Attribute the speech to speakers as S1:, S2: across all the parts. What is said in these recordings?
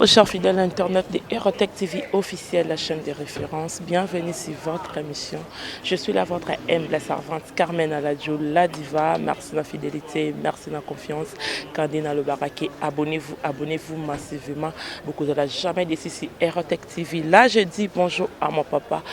S1: Très chers fidèles internautes de Erotech TV officielle, la chaîne de référence, bienvenue sur votre émission. Je suis là, votre humble la servante Carmen Aladjo, la diva. Merci de la fidélité, merci de la confiance. Candina le baraquet, abonnez-vous, abonnez-vous massivement. Beaucoup de la jamais déçu sur Erotech TV. Là, je dis bonjour à mon papa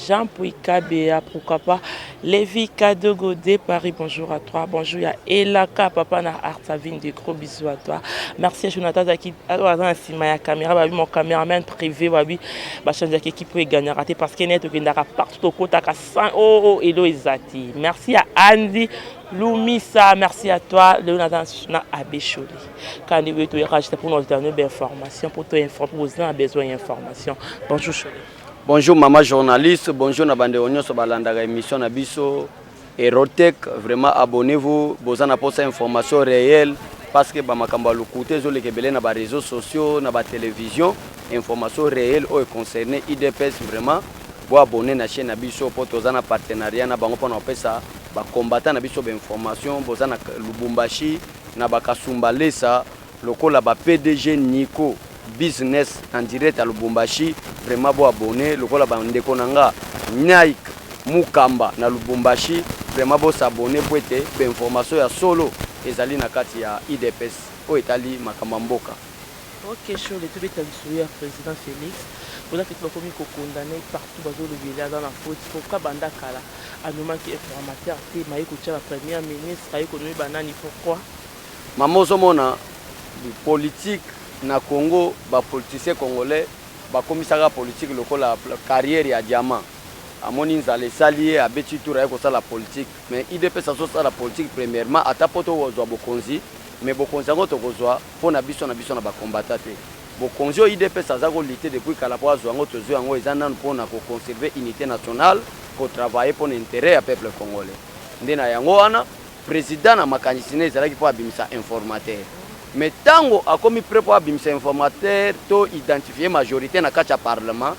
S1: Jean Pouika Béa, pourquoi pas. Lévi Kadogo de Paris, bonjour à toi. Bonjour à Elaka, papa na Artavine, de gros bisous à toi. Merci à Jonathan Zaki, aza na nsima ya caméra, babi mon caméraman privé, babi bachangeaki équipe oyo egagnaka te parce que net tokendaka partout, tokotaka sans oh, oh, elo eza te. Merci à Andy Lumisa, merci à toi. Lelo naza na Abbé Choli. Kandi oyo toyaka juste pour nous donner information, pour to informer, pour vous besoin d'information. Bonjour Choli.
S2: Bonjour maman journaliste, bonjour na bandeko nyonso balandaka émission na biso Erotech. Vraiment, abonnez-vous, boza na posa information réelle parce que bamakambo ya lokuta ezoleka ebele na baréseaux sociaux, na batélévision. Information réelle oyo concerne UDPS, vraiment boabonner na chaîne na biso mpo toza na partenariat na bango mpona kopesa bacombattant na biso bainformation. Boza na Lubumbashi, na bakasumbalesa, lokola ba PDG Nico Business en direct à Lubumbashi, vraiment boabonner. Lokola bandeko na nga Nike Mukamba na Lubumbashi, vraiment bos'abonner po ete bainformation ya solo ezali na kati ya UDPS oyo etali makambo ya mboka.
S1: Ok, Chole, tobeta lisolo ya président Félix. Oza feti, bakomi kocondamner partout, bazolobela aza na faute. Pourquoi banda kala anomaki informateur te, maye kotia ba premier ministre, aye konomi banani? Pourquoi?
S2: Mama, ozomona politique na Congo, bapoliticien congolais bakomisaka politique lokola carrière ya diamant. Amoni nzala esali ye, abeti tour, aye kosala politique. Mais UDPS azosala politique premièrement ata mpo tozwa bokonzi, mais bokonzi yango tokozwa mpo na biso na biso na bacombattants te. Bokonzi oyo UDPS aza kolutter depuis kala mpo azwa yango, tozwi yango, eza nanu mpona koconserver unité nationale, kotravailler mpo na intérêt ya peuple congolais. Nde na yango wana président na makanisi ne ezalaki mpo abimisa informateur. Mais ntango akomi prêt mpo abimisa informateur to identifier majorité na kati ya parlement,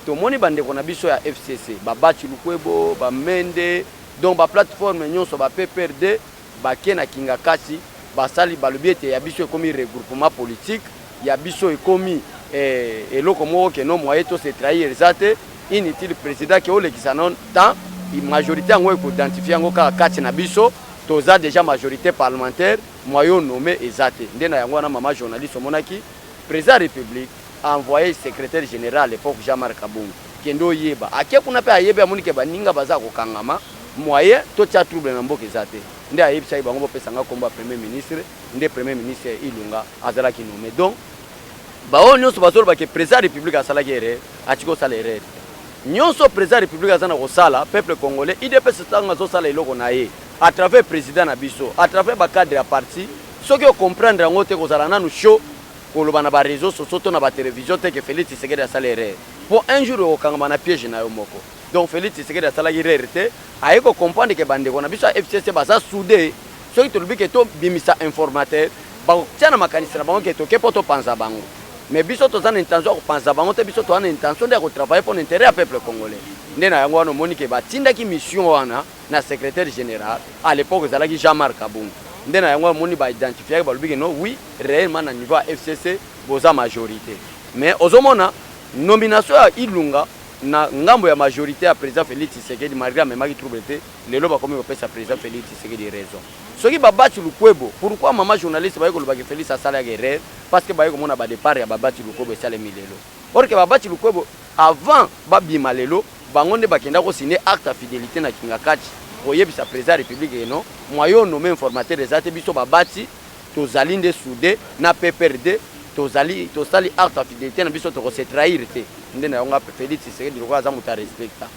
S2: tomoni bandeko na biso ya FCC, babati Lukwebo, bamende, donc baplateforme nyonso, ba PPRD, bake na Kinga Kasi, basali, balobi ete ya biso ekomi regroupement politique, ya biso ekomi eloko moko ke no moyen to se trahir eza te. Inutile président ke olekisa no temps, majorité yango ekoidentifier yango kaka kati na biso. Toza déjà majorité parlementaire, moyen onommer eza te. Nde na yango wana, mama journaliste, omonaki président ya République envoyé secrétaire général à l'époque Jean-Marc Kabund, kende oyeba. Ake kuna mpe ayebi, amoni ke baninga baza kokangama, moyen totia trouble na mboka eza te. Nde ayebisaki bango bopesanga nkombo ya premier ministre. Nde premier ministre Ilunga azalaki nommé. Donc baoyo nyonso bazoloba ke président ya République asalaki erreur, atiki kosala erreur te. Nyonso président ya République aza na kosala, peuple congolais, UDPS ntango azosala eloko na ye à travers président na biso, à travers bacadre ya parti, soki ocomprendre yango te, kozala nanu chaud koloba na baréseau sociaux to na batélévision te ke Félix Tshisekedi asala erreur, mpo un jour okokangama na piège na yo moko. Donc Félix Tshisekedi asalaki erreur te. Aye kocomprendre ke bandeko na biso ya FCC baza soudé. Soki tolobi ke tobimisa informateur, bakotia na makanisi na bango ke toke mpo topanza bango. Mais biso toza na intention ya kopanza bango te. Biso toza na intention nde ya kotravailler mpo na intérêt ya peuple congolais. Nde na yango wana omoni ke batindaki mission wana na secrétaire général, à l'époque ezalaki Jean-Marc Kabund. Nde na yango omoni baidentifiaki, balobi ke no, oui, réellement na niveau ya FCC boza majorité. Mais ozomona nomination ya Ilunga na ngambo ya majorité ya président Félix Tshisekedi, malgré amemaki trouble te, lelo bakomi kopesa président Félix Tshisekedi raison. Soki babati Lukwebo, pourquoi, mama journaliste, baye kolobaki Félix asalaki erreur? Parce que baye komona badépart ya babati Lukwebo esalemi lelo. Or ke babati Lukwebo, avant babima lelo, bango nde bakenda kosigner acte ya fidélité na Kinga Kati, koyebisa président ya République ke non, moyen onommer informateur eza te. Biso babati tozali nde soudé na PPRD, tozali tosali acte ya fidélité na biso, tokose trahir te. Nde na yango Félix Tshisekedi, lokola aza moto arespecta,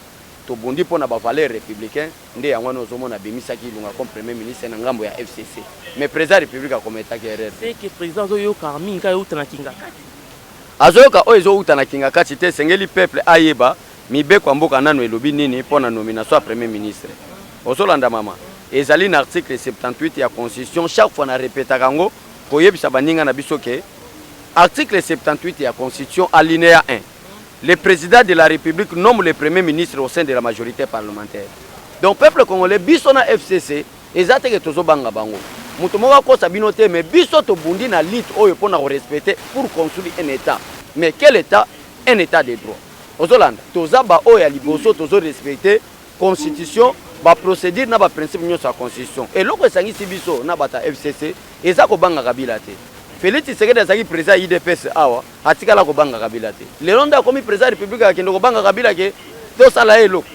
S2: tobundi mpo na bavaleur républicain, nde yango wana ozomona abimisaki Ilunga comme premier ministre na ngambo ya FCC. Mais président ya République akometaki erreur.
S1: C'est que président azoyoka mingi kaka euta na Kinga Kati.
S2: Azoyoka oyo ezowuta na Kinga Kati te. Esengeli peuple ayeba mibeko ya mboka nano elobi nini mpo na nomination ya premier ministre. Ozolanda, mama? Ezali na article 78 ya constitution. Chaque fois na répétaka yango koyebisa baninga na biso ke article 78 ya constitution, alinéa 1: le président de la République nomme le premier ministre au sein de la majorité parlementaire. Donc peuple congolais, biso na FCC eza te ke tozobanga bango. Moto moko akosa bino te, mais biso tobundi na lutte oyo mpona korespecter, pour construire un état. Mais quel état? Un état de droit. Ozolanda, toza baoyo ya liboso tozorespecter constitution, baprocédure na baprincipe nyonso ya constitution. Eloko esangisi biso na bato ya FCC eza kobanga Kabila te. Félix Tshisekedi azalaki président ya UDPS awa, atikala kobanga Kabila te. Lelo nde akomi président ya république, akende kobanga Kabila ke tosala ye eloko?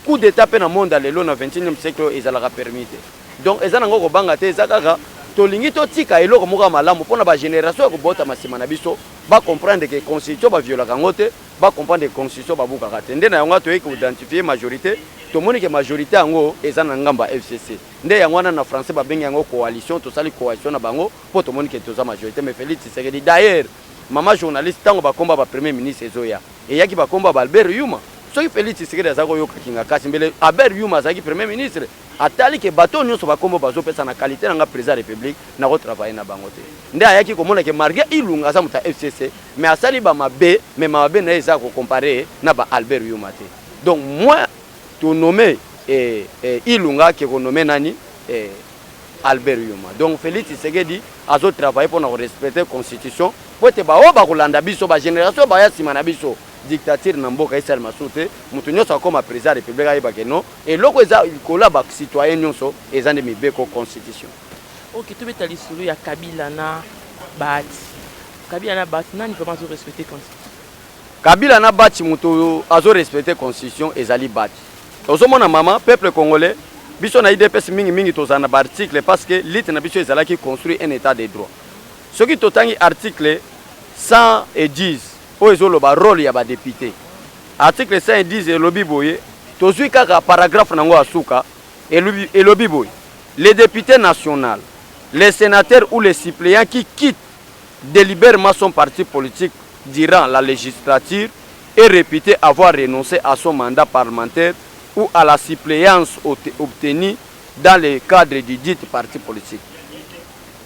S2: Coup d'état mpe na monde ya lelo, na 21e siècle oyo, ezalaka permis te. Donc eza nango kobanga te, eza kaka tolingi totika eloko moko ya malamu mpona bagénération ya kobotama nsima na biso, bacomprendre ke constitution baviolaka yango te, bacomprendre ke constitution babukaka te. Nde na yango toyei koidentifier majorité, tomoni ke majorité yango eza na ngambo ya FCC. Nde yango wana na français babengi yango coalition. Tosali coalition na bango mpo tomoni ke toza majorité. Mais Félix Tshisekedi, d'ailleurs, mama journaliste, ntango bakomba bapremier ministre ezoya, eyaki bakomba ba Albert Yuma. Soki Félix Tshisekedi aza koyoka kasi mbele Albert Yuma azalaki premier ministre. Atali ke bato nyonso bakombo bazopesa na qualité na nga président ya république, nakotravailler na bango te. Nde ayaki komona ke malgré Ilunga aza moto ya FCC, mais asali bamabe, mais mabe na ye eza kocomparer na ba Albert Yuma te. Donc moi tonommer Ilunga ke konommer nani, Albert Yuma. Donc Félix Tshisekedi azotravailler mpona korespecter constitution, po ete baoyo bakolanda biso, bagénération baya nsima na biso, dictature na mboka esalema su te. Moto nyonso akóma président ya république ayebake non, eloko eza likolo ya bacitoyen nyonso eza nde mibeko, constitution.
S1: Ok, tobeta lisolo ya Kabila na Bahati. Kabila na Bahati, nani vraiment azorespecter constitution?
S2: Kabila na Bahati, moto azorespecter constitution ezali Bahati. Ozomona, mama, peuple congolais, biso na UDPS mingimingi tozala na baarticle, parce que lutte na biso ezalaki construire un état de droit. Soki totangi article 110 oyo ezoloba rôle ya badéputé, article 110 elobi boye, tozwi kaka paragraphe nango ya suka, elobi boye: "Les députés nationaux, les sénateurs ou les suppléants qui quittent délibérément son parti politique durant la législature est réputé avoir renoncé à son mandat parlementaire ou à la suppléance obtenue dans le cadre du dit parti politique."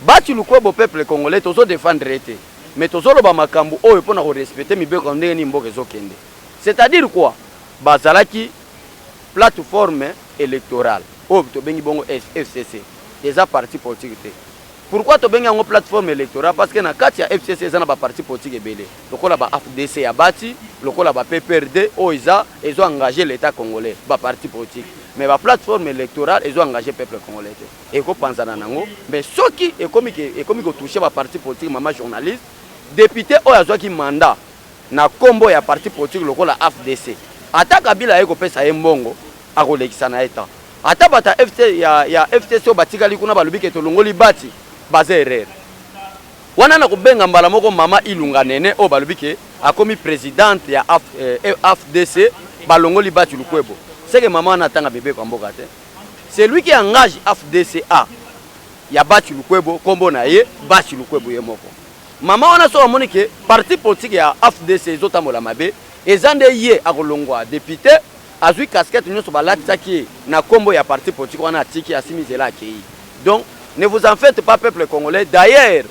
S2: Bahati Lukwebo, peuple congolais, tozodéfendre te, mais tozoloba makambo oyo mpona korespecter mibeko, ndenge nini mboka ezokende. C'est-à-dire quoi? Bazalaki plateforme électorale oyo tobengi bongo FCC, eza parti politique te. Pourquoi tobengi yango plateforme électorale? Parce que na kati ya FCC eza na baparti politique ebele, lokola ba AFDC ya Bahati, lokola ba PPRD oyo eza ezoengage l'état congolais, baparti politique. Mais baplateforme électorale ezoengage peuple congolais te, ekopanzana nango. Mais soki ekomi kotoucher baparti politique, mama journaliste, député oyo azwaki mandat na nkombo ya parti politique lokola AFDC, ata Kabila aye kopesa ye mbongo, akolekisa na ye ta. Ata bato ya FC, ya FCC oyo batikali kuna balobi ke tolongoli Bahati, baza erreur wana. Na kobenga mbala moko mama Ilunga Nene oyo balobi ke akomi présidente ya AFDC, balongoli Bahati Lukwebo, seke mama wana atanga mibeko ya mboka te. C'est lui qui engage AFDCA ya Bahati Lukwebo, nkombo na ye Bahati Lukwebo ye moko. Mama wana, soki amoni ke parti politique ya AFDC ezotambola mabe, eza nde ye akolongwa député, azwi casquette nyonso balatisaki ye na nkombo ya parti politique wana, atiki, asimi nzela, akei. Donc ne vous en faites pas, peuple congolais. D'ailleurs,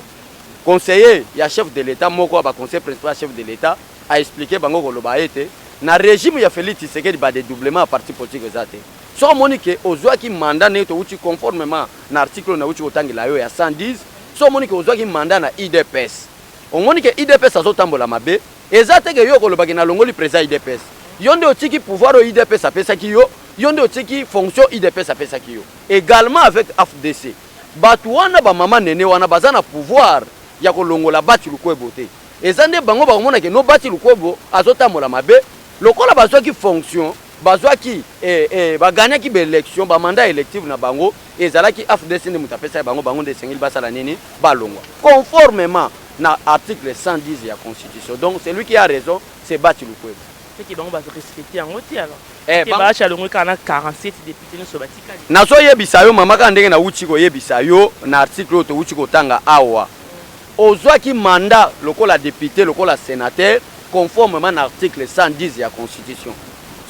S2: conseiller ya chef de l'état moko ya baconseiller principal ya chef de l'état aexpliquer bango koloba ete na régime ya Félix Tshisekedi, badédoublement ya parti politique eza te. Soki omoni ke ozwaki mandat ndenge touti, conformément na article oyo nauti kotangela yo ya 110, soki omoni ke ozwaki mandat na UDPS, omoni ke UDPS azotambola mabe, eza te ke yo kolobaki nalongoli président UDPS. Yo nde otiki pouvoir oyo UDPS apesaki yo, yo nde otiki fonction UDPS apesaki yo. Également avec AFDC, bato wana, bamama Nene wana, baza na pouvoir ya kolongola Bahati Lukwebo te. Eza nde bango bakomona ke no, Bahati Lukwebo azotambola mabe. Lokola bazwaki fonction, bazwaki bagagnaki baélection, bamandat élective na bango ezalaki AFDC nde moto apesaki bango, bango nde esengeli basala nini? Balongwa, conformément na article 110 ya constitution. Donc c'est lui qui a raison, c'est Bahati Lukwebo.
S1: Soki bango bazorespecter yango te, alors
S2: Eh,
S1: te Bahati alongwi kaka na 47 député nyonso batikali.
S2: Nazoyebisa yo, mama, kaka ndenge nauti koyebisa yo na article oyo touti kotanga awa. Ozwaki mandat lokola député, lokola sénateur, conformément na article 110 ya constitution.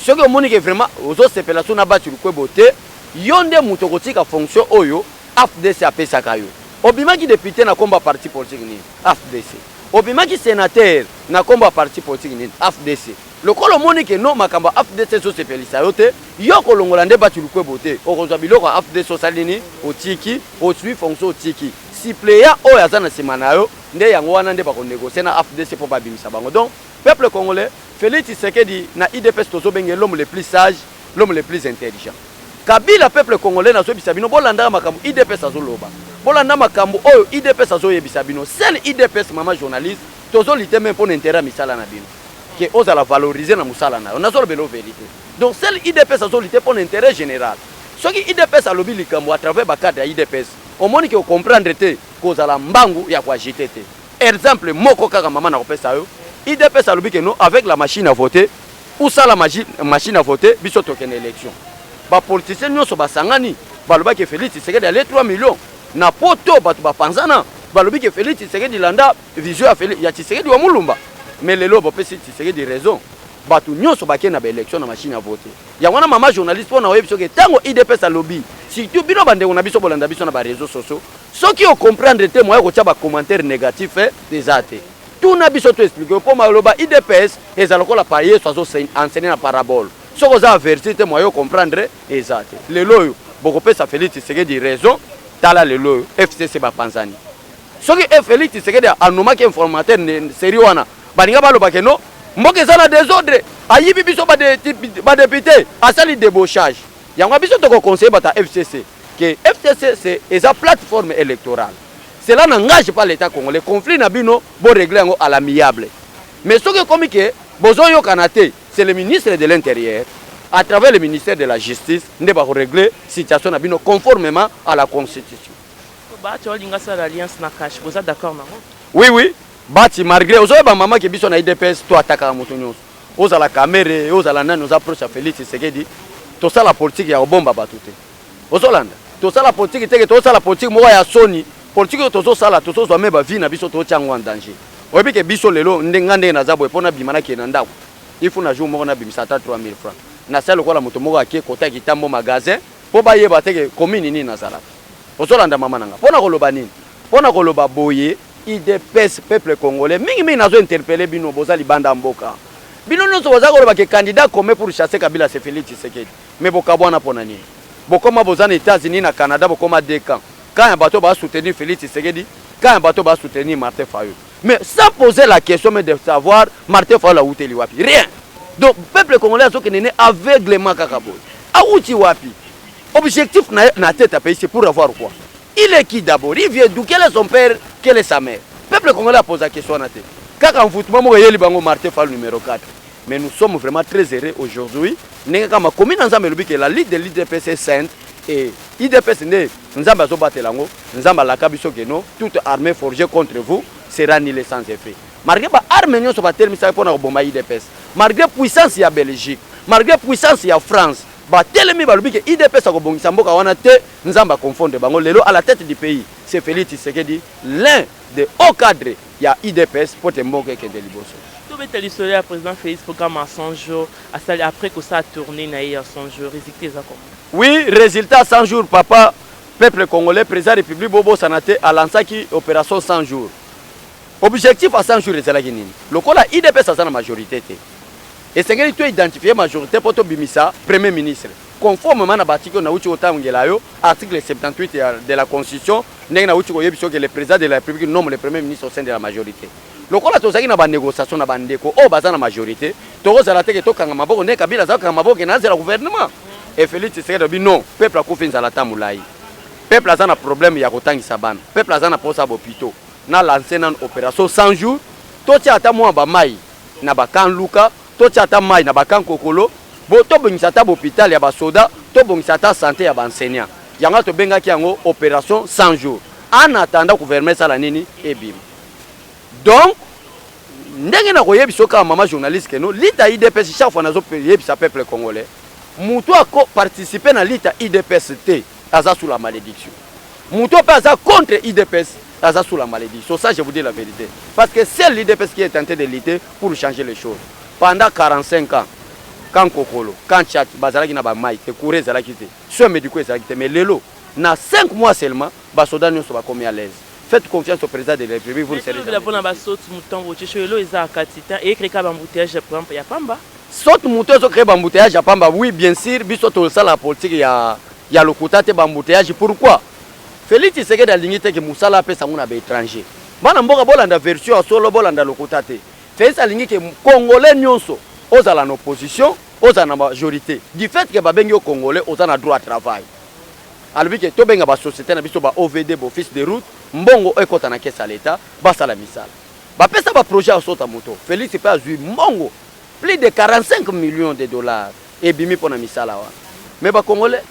S2: Soki omoni ke vraiment ozosepela so na Bahati Lukwebo te, yo nde moto okotika fonction oyo AFDC apesaka yo. Obimaki député na nkombo ya parti politique nini? AFDC. Obimaki sénateur na nkombo ya parti politique nini? AFDC. Lokola omoni ke no makambo ya AFDC ezosepelisa yo te, yo kolongola nde Bahati Lukwebo te, okozwa biloko ya AFDC osali nini? Otiki, osui fonction otiki. Suppleant oyo aza na sima na yo nde yango wana nde bako negocier na AFDC po babimisa bango. Donc peuple congolais, Felix Tshisekedi na udps tozobenga ye l'homme le plus sage, l'homme le plus intelligent. Kabila peuple congolais nazoyebisa bino bolandaka makambo udps azoloba. Bolanda makambo oyo udps azoyebisa bino. Seul udps mama journaliste tozo lutter meme pona interet ya misala na bino. Que ozala valoriser na musala na yo. Nazolobela yo verite. Donc seul udps azo lutter pona interet general. Soki udps alobi likambo à travers ba cadres ya udps, omoni que o comprendre te, kozala mbangu ya ko agiter te. Exemple moko kaka mama nakopesa yo, udps alobi que non avec la machine à voter ou sans la machine à voter biso tokende election. Ba politiciens nionso basangani baloba que Felix Tshisekedi alie 3 millions. Na poto bato bapanzana balobi que Felix Tshisekedi landa vision ya Felix ya Tshisekedi wa Mulumba. Mais lelo bopesi Tshisekedi raison. Bato nionso bake na ba election na machine à voter. Yango wana mama journaliste pona oyebi soki tango udps alobi surtout bino ba ndeko na biso bolanda biso na ba reseaux sociaux soki o comprendre te moyen kotia ba commentaires negatif eza te. Tuna biso to expliquer yo po maloba udps eza lokola pa Yesu azo enseigner na parabole. Soki oza averti te moyen o comprendre eza te. Lelo oyo bokopesa Felix Tshisekedi raison tala lelo oyo FCC bapanzani. Soki Felix Tshisekedi a nommaki informateur serie wana balinga baloba ke non mboka eza na desordre ayibi biso ba depute asali debauchage. Yango biso toko conseiller bato ya FCC ke FCC c'est eza plateforme électorale. Cela n'engage pas l'État congolais. Conflit na bino bo régler yango à l'amiable. Mais soki ekomi ke bozoyokana te, c'est le ministre de l'Intérieur à travers le ministère de la Justice nde bako régler situation na bino conformément à la Constitution.
S1: Bahati olinga asala alliance na Cash, boza d'accord nango?
S2: Oui, Bahati malgré ozoyeba mama ke biso na UDPS to atakaka moto nyonso. Ozala Kamerhe, ozala nani, oza proche ya Felix Tshisekedi, tosala politique ya kobomba bato te. Ozolanda? Tosala politique te ke tosala politique moko ya soni. Politique oyo tozosala, tozozwa me ba vie na biso totia yango en danger. Oyebi ke biso lelo nde nga ndenge naza boye po nabima nakende na ndako, il faut na jour moko nabimisa ata 3000 francs. Nasali lokola moto moko ake kota kitambo magasin po bayeba te ke commune nini nazalaka. Ozolanda mama na nga? Pona koloba nini? Pona koloba boye udps peuple congolais mingi mingi nazo interpeller bino boza libanda ya mboka. Bino nionso boza koloba ke candidat commun pour chasser Kabila c'est Felix Tshisekedi. Mais bokabwana pona nini? Bokoma boza na Etats-Unis na Canada bokoma deux camps. Camp ya bato ba soutenir Felix Tshisekedi, camp ya bato ba soutenir Martin Fayulu. Mais sans poser la question mais de savoir Martin Fayulu awuteli wapi? Rien. Donc peuple congolais azokende ne aveuglement kaka boye. Awuti wapi? Objectif na na tête ya pays c'est pour avoir quoi? Il est qui d'abord? Il vient d'où? Quel est son père? Quelle est sa mère? Peuple congolais a posa question wana te. Kaka envoûtement moko eyeli bango Martin Fayulu numéro 4. Mais nous sommes vraiment très heureux aujourd'hui. Ndenge kaka makomi na Nzambe elobi que la lutte de l'UDPS est sainte et UDPS nde Nzambe azobatela yango. Nzambe alaka biso que non, toute armée forgée contre vous sera nulle sans effet. Malgré ba armes nyonso batelemisaki mpo na koboma UDPS, malgré puissance ya Belgique, malgré puissance ya France, batelemi balobi que UDPS akobongisa mboka wana te, Nzambe a confondre bango. Lelo à la tête du pays, c'est Felix Tshisekedi, l'un des hauts cadres ya UDPS mpo te mboka ekende liboso.
S1: Tobeta lisolo ya président Félix, programme ya 100 jours asali après kosala tournée na ye ya 100 jours, résultat eza comment?
S2: Oui, résultat 100 jours, papa, peuple congolais, président République bobosana te alansaki opération 100 jours. Objectif ya 100 jours ezalaki nini? Lokola UDPS aza na majorité te, esengeli to identifier majorité mpo tobimisa premier ministre conformément na baarticle oyo nauti kotangela yo, article 78 de la Constitution, ndenge nauti koyebisa que le président de la République nomme le premier ministre au sein de la majorité. Lokola tozalaki na banégociation na bandeko oyo baza na majorité, tokozala te ke tokanga maboko ndenge Kabila aza kokanga maboko ke nazela gouvernement. Et Félix Tshisekedi alobi non, peuple akufi nzala ata molai, peuple aza na problème ya kotangisa bana, peuple aza na posa ya bopito, na lance nanu opération 100 jours, totia ata mwa bamai na bakan luka, totia ata mai na bakan kokolo, bo tobongisa ata bopital ya basoda, tobongisa ata santé ya baenseignant. Yango tobengaki yango opération 100 jours en attendant gouvernement esala nini, ebima. Donc ndenge na koyebisa kaka mama journaliste ke no lutte ya UDPS, chaque fois nazoyebisa peuple congolais, moto ako participer na lutte ya UDPS te aza sous la malédiction, moto mpe aza contre UDPS aza sous la malédiction. Ça, je vous dis la vérité, parce que c'est l'UDPS qui est en train de lutter pour changer les choses. Pendant 45 ans, camp Kokolo, camp Tshatshi bazalaki na bamai te, courant ezalaki te, soins médicaux ezalaki te, mais lelo na 5 mois seulement basoda nyonso bakomi à l'aise. Faites confiance au président de la République, vous ne serez jamais.
S1: Mpona basaut-mouton botie elo eza kati te, ecréer baembouteillage ya pamba.
S2: Saut-mouton ezocréer baembouteillage ya pamba, oui, bien sûr. Biso tosala politique ya lokuta te. Baembouteillage, pourquoi? Félix Tshisekedi alingi te ke mosala apesa yango na baétranger. Bana mboka, bolanda version ya solo, bolanda lokuta te. Félix alingi ke Congolais nyonso, ozala na opposition, ozala na majorité, du fait ke babengi yo Congolais, oza na droit à travail. Alobi ke tobenga basociété na biso, ba OVD, baoffice de route, mbongo ekɔta na caisse ya l'État, basala misala. Bapesa baprojet ya saut-mouton. Félix mpe azwi mbongo plus de 45 millions de dollars ebimi mpo na misala wana. Mais Bacongolais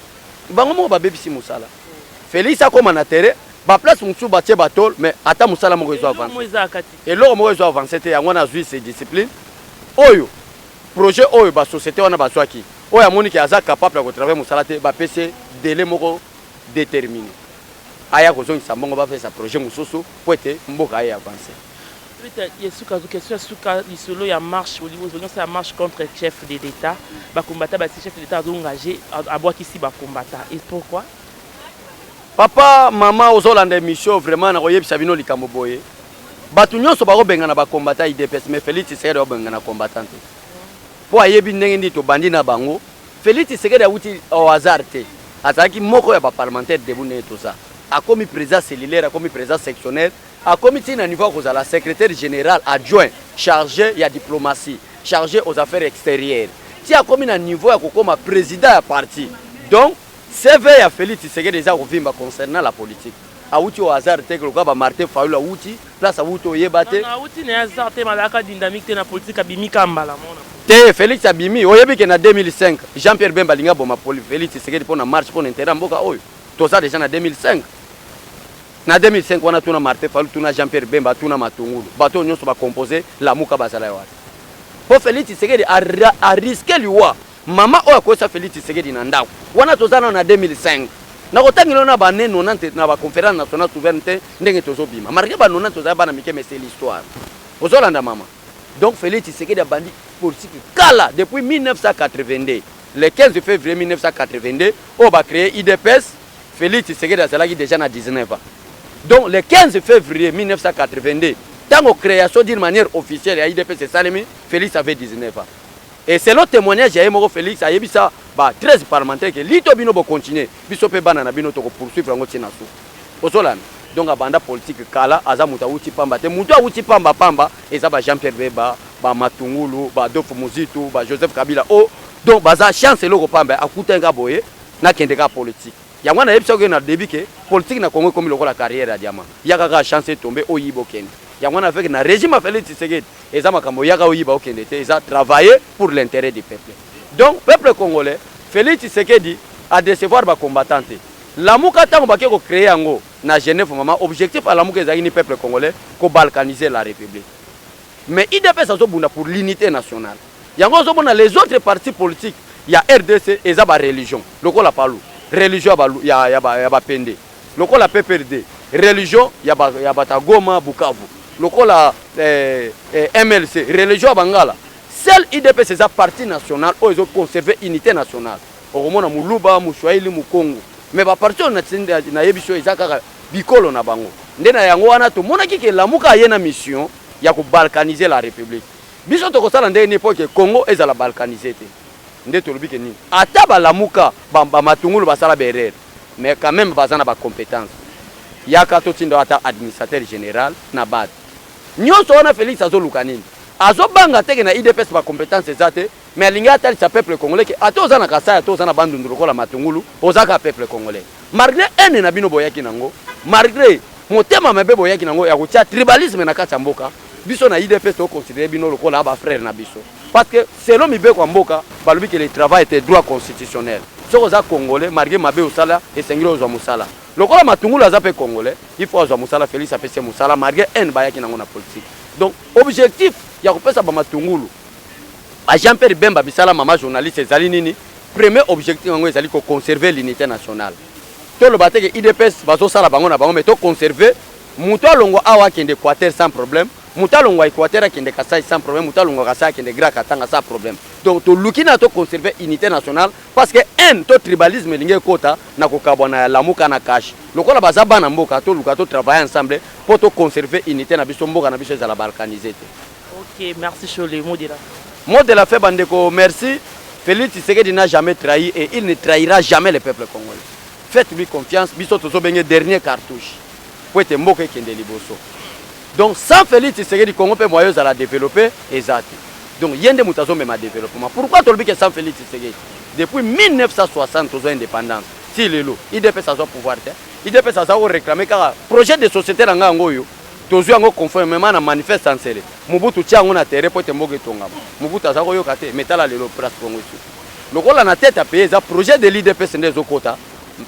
S2: bango moko babebisi mosala. Félix akóma na terrain, baplace mosusu batie batôle, mais ata mosala moko ezo avance, eloko moko ezo avance te. Yango wana azwi se discipline oyo, projet oyo basociété wana bazwaki, oyo amoni ke aza capable ya kotravailler mosala te, bapesi délai moko déterminé, aya kozongisa mbongo, bapesa projet mosusu po ete mboka aye avance.
S1: Yesuka, question ya suka, lisolo ya marche nyonso ya marche contre chef de l'État. Bakombata basi, chef de l'État azoengage, abwakisi bakombata, et pourquoi?
S2: Papa, mama, ozolanda émission, vraiment nakoyebisa bino likambo boye: bato nyonso bakobengana bakombata UDPS, mais Félix Tshisekedi akobengana combattant te, mpo ayebi ndenge nini tobandi na bango. Félix Tshisekedi awuti au hasard te. Azalaki moko ya baparlementaire debout. Ndenge toza, akomi président cellulaire, akomi président sectionnaire, akomi ntina na niveau ya kozala secrétaire général adjoint chargé ya diplomatie, chargé aux affaires extérieures, ti akomi na niveau ya kokóma président ya parti. Donc CV ya Félix Tshisekedi eza kovimba concernant la politique. Awuti au hasard te, lokola bamartin Fayulu awuti place awuti oyeba te.
S1: Awuti na hasard te, malaka dynamique te na politique, abimi ka mbala mona.
S2: Te, Félix abimi. Oyebi ke na 2005, Jean Pierre Bemba alingi aboma Félix Tshisekedi mpo na marche, mpo na intérêt ya mboka oyo. Toza déjà na 2005. Na 2005 wana, tuna Martin Fayulu, tuna Jean Pierre Bemba, tuna Matungulu, bato oyo nyonso bacompose Lamuka bazala ye wana, mpo Félix Tshisekedi arisquer liwa. Mama oyo akoyesa Félix Tshisekedi na ndako wana, toza nano na 2005. Nakotangela na bane 90 na baconférence nationale souveraineté, ndenge tozobima malgré ba 90, tozali bana mike, mais c'est l'histoire. Ozolanda, mama? Donc Félix Tshisekedi abandi politique kala, depuis 1982, le 15 février 1982 oyo bacréé UDPS. Félix Tshisekedi azalaki déjà na 19 ans. Donc le 15 février 1982, ntango création d'une manière officielle ya UDPS esalemi, Félix avait 19 ans. Et selon témoignage ya ye moko, Félix ayebisa ba 13 parlementaire ke lito bino bocontinue, biso mpe bana na bino tokopoursuivre yango ntina suka. Ozolanda? Donc abanda politique kala, aza moto awuti pamba te. Moto awuti pamba pamba eza ba Jean Pierre Bemba, bamatungulu, baadolphe Muzitu, bajoseph Kabila o. Donc baza chance, eloko pamba akutani ka boye, nakende ka politique. Yango wana nayebisa oke na début ke politique na Congo ekomi lokola carrière ya diamant, ya kaka chance etombe, oyiba, okende. Yango wana avec na régime ya Félix Tshisekedi, eza makambo yaka oyiba okende te, eza travailler pour l'intérêt du peuple. Donc peuple congolais, Félix Tshisekedi adécevoir bacombattant te. Lamuka, ntango bake kocréer yango na Genève, mama, objectif ya Lamuka ezalaki ni peuple congolais, kobalkaniser la République. Mais UDPS azobunda pour l'unité nationale. Yango ozomona, les autres partis politiques ya RDC eza bareligion, lokola PALU, religion ya bapende, lokola PPRD, religion ya bato ya Goma, Bukavu, lokola MLC, religion ya bangala. Seul UDPS eza parti national oyo ezoconserve unité nationale. Okomona moluba, moswahili, mokongo, mais baparti oyo nayebi so eza kaka bikolo na bango. Nde na yango wana tomonaki ke Lamuka aye na mission ya kobalkaniser la République. Biso tokosala ndenge nini mpo ke Congo ezala balkanisé te? Nde tolobi ke nini, ata balamuka, bamatungulu basala baerreur, mais quand même baza na bacompétence, yaka totinda ata administrateur général na bato nyonso wana. Félix azoluka nini? Azobanga teke na UDPS bacompétence eza te, mais alingi atalisa peuple congolais ke ata oza na Kasai, ata oza na Bandundu, lokola Matungulu, oza kaka peuple congolais, malgré ene na bino boyaki nango, malgré motema mabe boyaki nango ya kotia tribalisme na kati ya mboka. Biso na UDPS toconsidere bino lokola bafrère na biso, parce que selon mibeko ya mboka, balobi ke le travail était droit constitutionnel. Soki oza Congolais, malgré mabe osala, esengeli ozwa mosala. Lokola Matungulu aza mpe Congolais, il faut azwa mosala. Félix apesi ye mosala malgré haine bayaki nango na politique. Donc objectif ya kopesa bamatungulu, ba Jean Pierre Bemba bisala, mama journaliste, ezali nini? Premier objectif yango ezali koconserve l'unité nationale. Toloba te ke UDPS bazosala bango na bango, mais toconserve moto alongwa awa akende Équateur sans problème. Moto alongwa Équateur akende Kasai sans problème, moto alongwa Kasai akende Grand Katanga sans problème. Donc toluki na toconserve unité nationale, parce que haine to tribalisme elingi ekota na kokabwana ya Lamuka na CACH. Lokola baza bana mboka, toluka totravaille ensemble mpo toconserve unité na biso, mboka na biso ezala balkanisé te.
S1: Ok, merci Shole. Mot de la
S2: Mot de la fin, bandeko, merci. Félix Tshisekedi n'a jamais trahi et il ne trahira jamais le peuple congolais. Faites-lui confiance. Biso tozobenge dernier cartouche po ete mboka ekende liboso. Donc sans Félix Tshisekedi, Congo mpe moyen ezala développé eza te. Donc ye nde moto azomema développement. Pourquoi tolobi ke sans Félix Tshisekedi? Depuis 1960 tozwa indépendance ti lelo, UDPS azwa pouvoir te. UDPS aza koréclame kaka projet de société na ngai. Yango oyo tozwi yango conformément na manifeste Nsele. Mobutu tia yango na terrain po ete mboka etongama. Mobutu aza koyoka te. Mais tala lelo place Congo esuki. Lokola na tête ya pays eza projet de l'UDPS nde ezokota.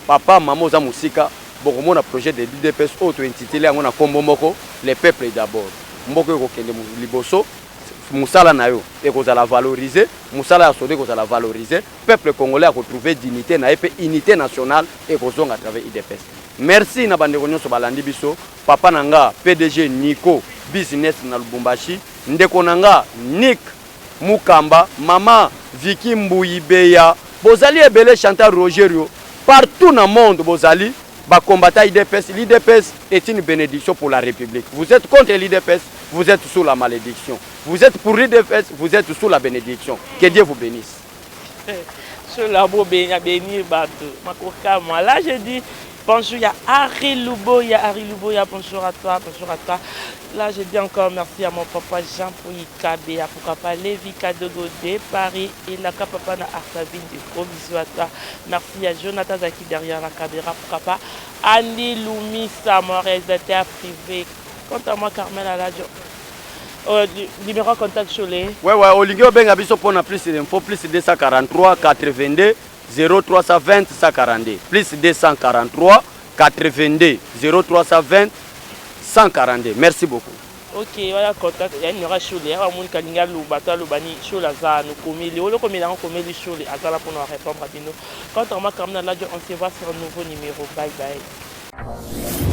S2: Papa, mama, oza mosika, bokomona projet de l'UDPS oyo tointitule yango na nkombo moko, le peuple d'abord. Mboka ekokende liboso, mosala na yo ekozala valorisé, mosala ya soda ekozala valorisé, peuple congolais akotrouve dignité na ye mpe unité nationale ekozonga à travers UDPS. Merci na bandeko nyonso balandi biso. Papa na nga PDG Nico Business na Lubumbashi, ndeko na nga Nick Mukamba, mama Viki Mbuyi Beya, bozali ebele, Chantal Rogerio, partout na monde bozali bacombattants UDPS. L'UDPS est une bénédiction pour la République. Vous êtes contre l'UDPS, vous êtes sous la malédiction. Vous êtes pour l'UDPS, vous êtes sous la bénédiction. Que Dieu vous bénisse.
S1: Cela bénir bato makokamwa. Là, je dis bonjour ya Harry Luboya. Harry Luboya, bonjour à toi, bonjour à toi. Là, je dis encore merci à mon papa Jean Pouy Kabea, pourquoi pas Lévi Kadogo de Paris et la papa na Arsavine, de gros bisous à toi. Merci à Jonathan Zaki derrière la caméra, pourquoi pas Andy Lumisa, mon réalisateur privé. Quant à moi, Carmel Aladio. Numéro contact, Cholet.
S2: Ouais, olingi obenga biso mpona plus d'info, plus 243 82 0320 142, plus 243 82 0320 142. Merci beaucoup.
S1: Ok, wana contact ya numéro ya Shole. Awa moni kalingi aloba to aloba ni Shole aza nokomeli oyo okomela yango, komeli Shole aza la mpona répondre à bino. Quant à moi, Carmen Aladio, on se voit sur un nouveau numéro. Bye bye.